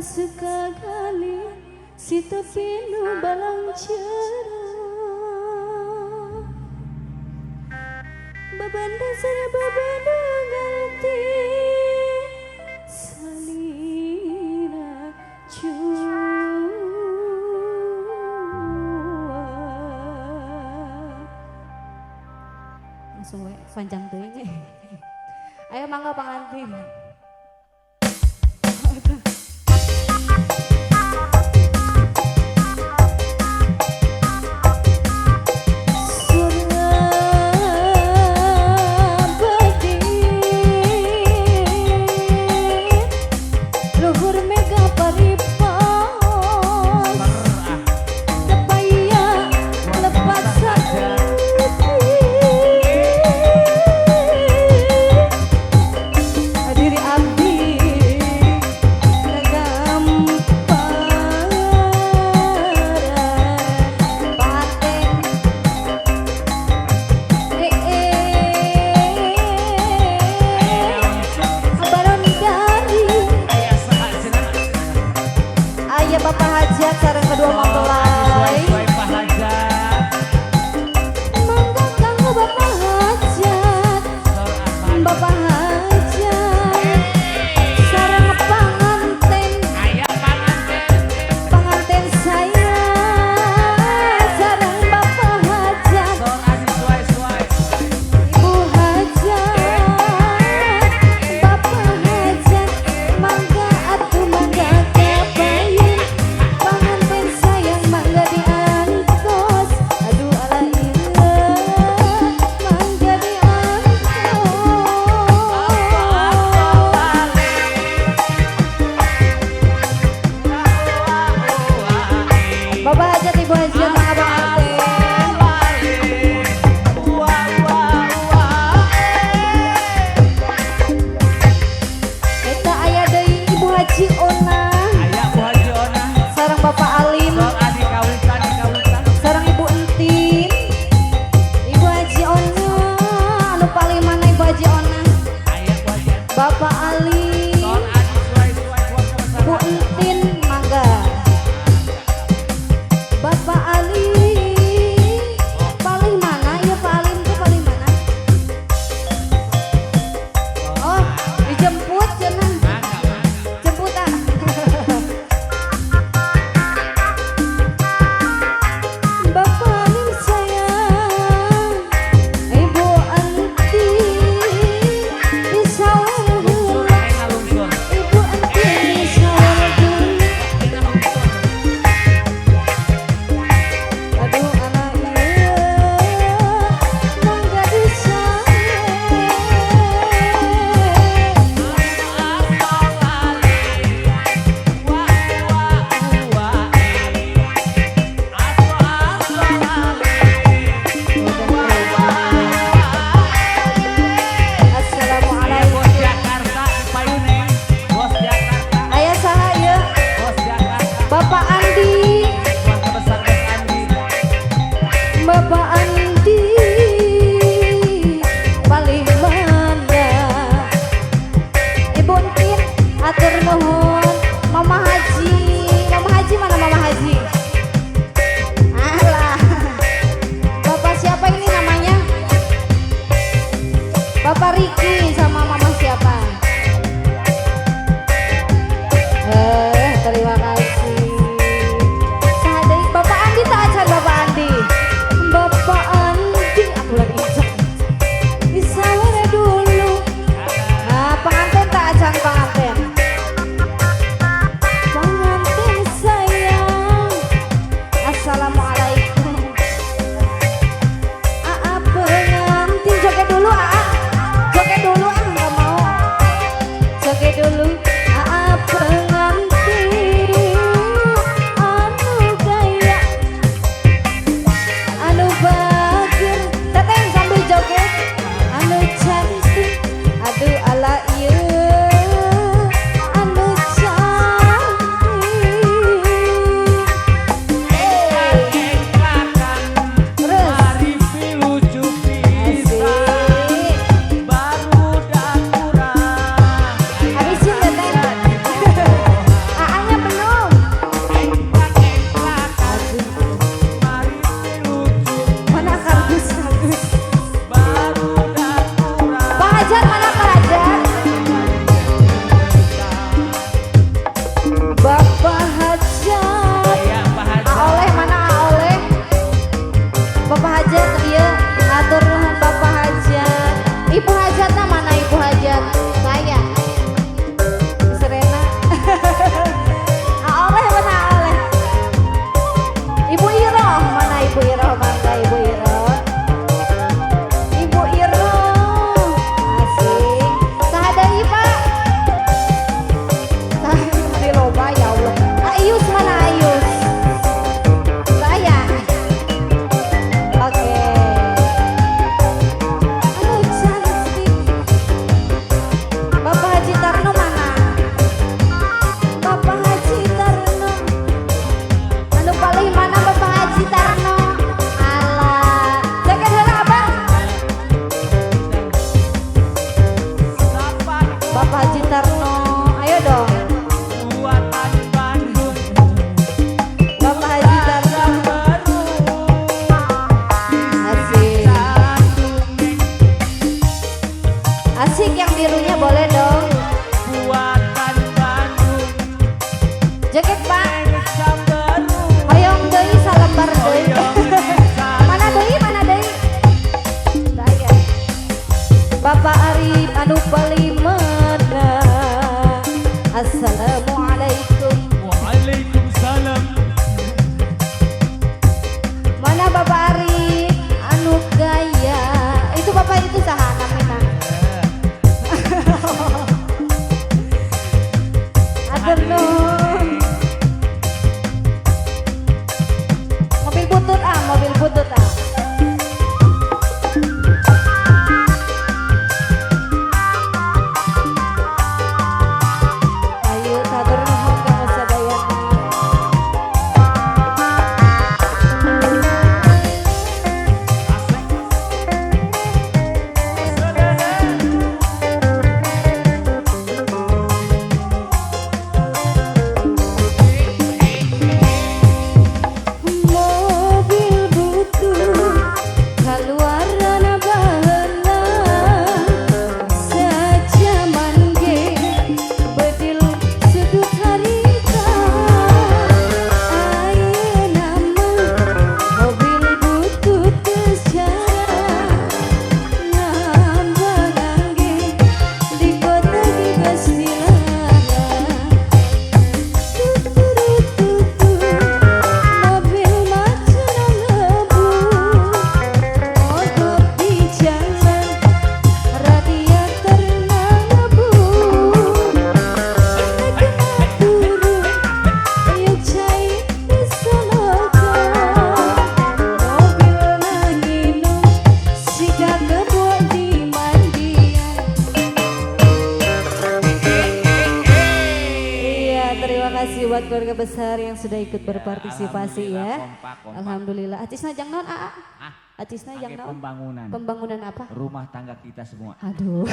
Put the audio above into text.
Suka gali si tepi nu balang jero babanda sare babanda ganti salira jua. Langsung we panjang teuing. Ayo mangga pangantin. anu paling menang. Assalamualaikum. Waalaikumsalam. Mana Bapak Ari anu gaya? Itu Bapak itu saha namina? Atur nuhun. Mobil butut ah, mobil butut ah. Ayo satur nuhun kamu sadayana. Mobil butut kaluaran baheula, sajaman ge bedil sudut harita. Ayeuna mah mobil butut geus jarang, ngambangan ge di kota ge geus dilarang. Tuturut mobil mah cenah ngebut, mogok di jalan radiator ngebut. Rek turun yuk cai di solokan, mobil nginum siga kebo di mandian. Iya, terima kasih buat keluarga besar yang sudah ikut berpartisipasi ya. Alhamdulillah, kompak, kompak. Alhamdulillah. Acisna jang naon, Aa? Ah, Acisna jang pakai naon? Pembangunan Pembangunan apa? rumah tangga kita semua. Aduh.